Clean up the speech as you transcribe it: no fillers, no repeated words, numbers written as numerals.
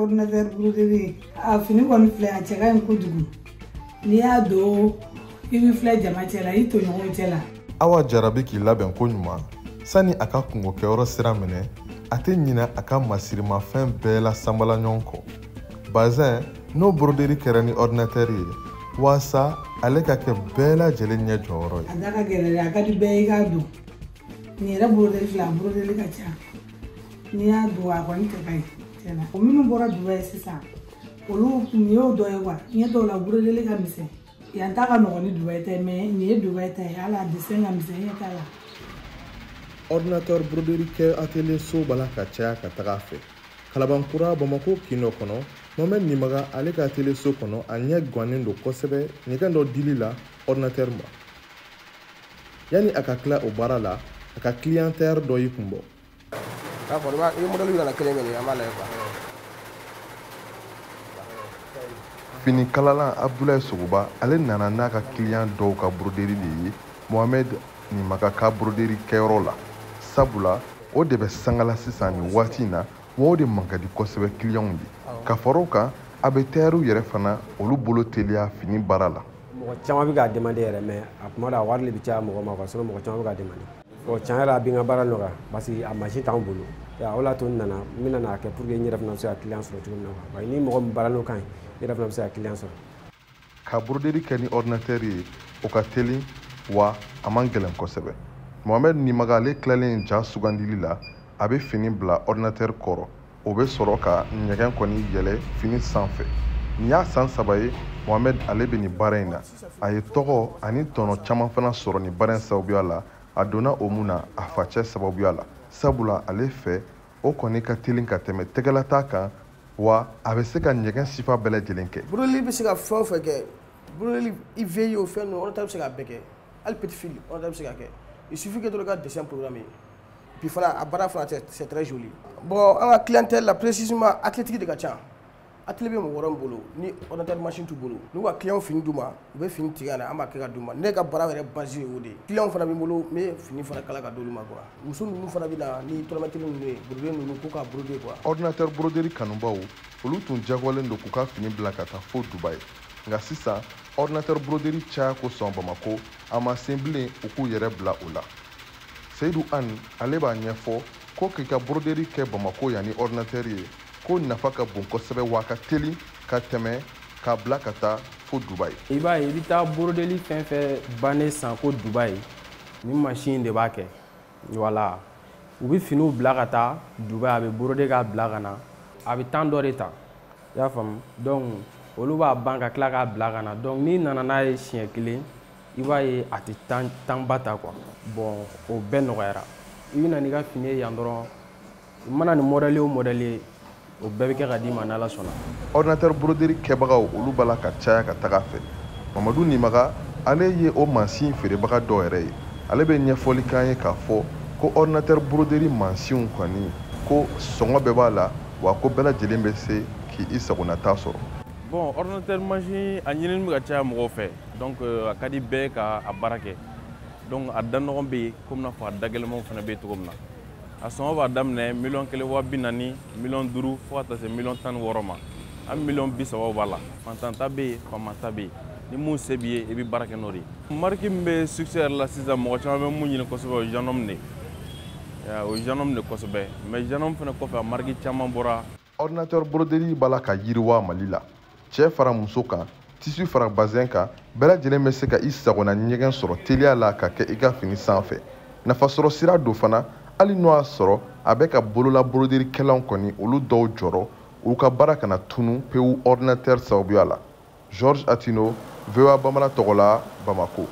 Ordinateur broderie a fini kɔni filɛ, a cɛ ka ɲi kojugu. N'i y'a don, i bɛ filɛ jama cɛ la, i tɔɲɔgɔnw cɛ la. Awa Jarabi k'i labɛn ko ɲuman sani a ka kungokɛyɔrɔ sira minɛ, a tɛ ɲinɛ a ka masirimafɛn bɛɛ la sanbala ɲɔgɔn kɔ. Bazɛn n'o broderie kɛra ni ordinateur ye, waasa ale ka kɛ bɛɛ lajɛlen ɲɛ jɔyɔrɔ ye. A da ka gɛlɛn dɛ, a ka di bɛɛ ye i k'a don. Nin yɛrɛ broderie filɛ, a broderie ka ca. N'i y'a don, a kɔni cɛ ka ɲi tiɲɛna. O minnu bɔra Dubayi sisan, olu nin y'o dɔ ye quoi. Ɲɛ dɔw la, broderie ka misɛn. Yan ta ka nɔgɔn ni Dubayi ta ye, mais nin ye Dubayi ta ye, hali a dessin ka misɛn, ɲɛ t'a la. Ordinateur broderie kɛ atelier so b'a la ka caya ka taga a fɛ. Kalabankura, Bamako kin dɔ kɔnɔ, Mohamed Nimaga ale ka atelier so kɔnɔ, a ɲɛ gannen don kosɛbɛ ɲɛgɛn dɔ dili la ordinateur ma. Yanni a ka tila o baara la, a ka clientèle dɔ y'i kun bɔ. D'accord, i bɛ modèle yira kelen kelen, an b'a lajɛ quoi. Fini kalalan Abdoulaye Sogoba, ale nana n'a ka client dɔw ka broderie de ye Mohamed Nimaga ka broderie kɛyɔrɔ la, sabula o de bɛ sangala sisan nin waati in na, wa o de man ka di kosɛbɛ clientw ye. Ka fara o kan, a bɛ tailleur yɛrɛ fana olu bolo teliya fini baara la. Mɔgɔ caman bɛ k'a demander yɛrɛ, mais a kuma dɔ a wari de bɛ caya mɔgɔ ma quoi, sinon mɔgɔ caman bɛ k'a demander. Bon, tiɲɛ yɛrɛ la, a bɛ n ka baara nɔgɔya parce que a machine t'anw bolo. O la to n nana, n bɛna n'a kɛ pour que n yɛrɛ fana bɛ se ka client sɔrɔ cogo min na quoi. Ni mɔgɔ min baara n'o ka ɲi, i yɛrɛ fana bɛ se ka client sɔrɔ. Ka broderie kɛ ni ordinateur ye, o ka teli wa a man gɛlɛn kosɛbɛ. Mohamed Nimaga ale tilalen ja sugandili la, a bɛ fini bila ordinateur kɔrɔ, o bɛ sɔrɔ ka ɲɛgɛn kɔni yɛlɛ fini sanfɛ. Nin y'a san 3 ye Mohamed ale bɛ nin baara in na. A ye tɔgɔ ani tɔnɔ caman fana sɔrɔ nin baara in sababuya la. A donna o mun na, a facɛ sababuya la, sabula ale fɛ o kɔni ka teli ka tɛmɛ tɛgɛlata kan, wa a bɛ se ka ɲɛgɛn sifa bɛɛ lajɛlen kɛ. Broderie bɛ se ka fɛn o fɛn kɛ, broderie IVI o fɛn ninnu, ordinateur bɛ se k'a bɛɛ kɛ. Hali petit fil, ordinateur bɛ se k'a kɛ. Il suffit que dɔrɔn ka dessin programmer. Puis fana a baara fana, c'est très joli. Bon, an ka clientèle la, précisément athlétique de ka ca. Atelier bɛ mɔgɔ wɛrɛ min bolo ni ordinateur machine t'u bolo, n'u ka client fini d'u ma, u bɛ fini tigɛ ka na, an b'a kɛ ka d'u ma. Ne ka baara yɛrɛ base ye o de ye. Client fana bɛ n bolo, n bɛ fini fana kala ka d'olu ma quoi. Muso ninnu fana bɛ na ni 3 mètres ninnu ye, broderie ninnu k'u ka broder quoi. Ordinateur broderie kanubaw, olu tun jagoyalen don k'u ka fini bila ka taa fo Dubayi, nka sisan ordinateur broderie caya kosɔn Bamako, a ma sen bilen u k'u yɛrɛ bila o la. Seyidu Anne ale b'a ɲɛfɔ ko k'i ka broderie kɛ Bamako yan ni ordinateur ye, ko nafa ka bon kosɛbɛ, wa a ka teli ka tɛmɛ k'a bila ka taa fo Dubayi. I b'a ye, i bɛ taa broderie fɛn fɛn bannen san ko Dubayi, ni machine de b'a kɛ. Wala u bɛ finiw bila ka taa Dubayi, a bɛ broder k'a bila ka na, a bɛ temps dɔ de ta, i y'a faamu. Donc olu b'a ban ka tila k'a bila ka na. Donc n'i nana n'a ye siɲɛ kelen, i b'a ye a tɛ temps ba ta quoi. Bon, o bɛɛ nɔgɔyara. I bɛ na n'i ka fini ye yan dɔrɔn, i mana nin modèle o modèle ye, o bɛɛ bɛ kɛ ka d'i ma n'Ala sɔnna. Ordinateur broderie kɛbagaw, olu b'a la ka caya ka taga fɛ. Mamadu Nimaga ale ye o mansin feerebaga dɔ yɛrɛ ye. Ale bɛ ɲɛfɔli k'an ye k'a fɔ ko ordinateur broderie mansinw kɔni, ko sɔngɔ bɛɛ b'a la, wa ko bɛɛ lajɛlen bɛ se k'i sagonata sɔrɔ. Bon, ordinateur machine a ɲinini bɛ ka caya mɔgɔw fɛ, donc a ka di bɛɛ ka a baara kɛ. Donc a da nɔgɔn bɛ yen komi n'a fɔ a da gɛlɛnmanw fana bɛ yen cogo min na. A sɔngɔ b'a daminɛ 1,040 000, 5 miliyɔn, fo ka taa se 16 miliyɔn ma. An 30 miliyɔn b'a la. Fantan ta bɛ yen, faama ta bɛ yen. Ni mun se b'i ye, i bɛ baara kɛ n'o de ye. Marque min bɛ succès yɛrɛ la sisan, mɔgɔ caman bɛ mun ɲini kosɛbɛ, o ye Janome de ye. O ye Janome de kosɛbɛ, mais Janome fana kɔfɛ, a marque caman bɔra. Ordinateur broderie b'a la ka yiriwa Mali la. Cɛ fara muso kan, tissu fara bazɛn kan, bɛɛ lajɛlen bɛ se ka i sagona ɲɛgɛn sɔrɔ teliya la ka kɛ i ka fini sanfɛ. Nafasɔrɔ sira don fana, hali n'o y'a sɔrɔ a bɛ ka bolola broderikɛlaw kɔni olu dɔw jɔrɔ u ka baara kana tunu pewu ordinateur sababuya la. Georges Atino, VOA Bambara tɔgɔ la, Bamako.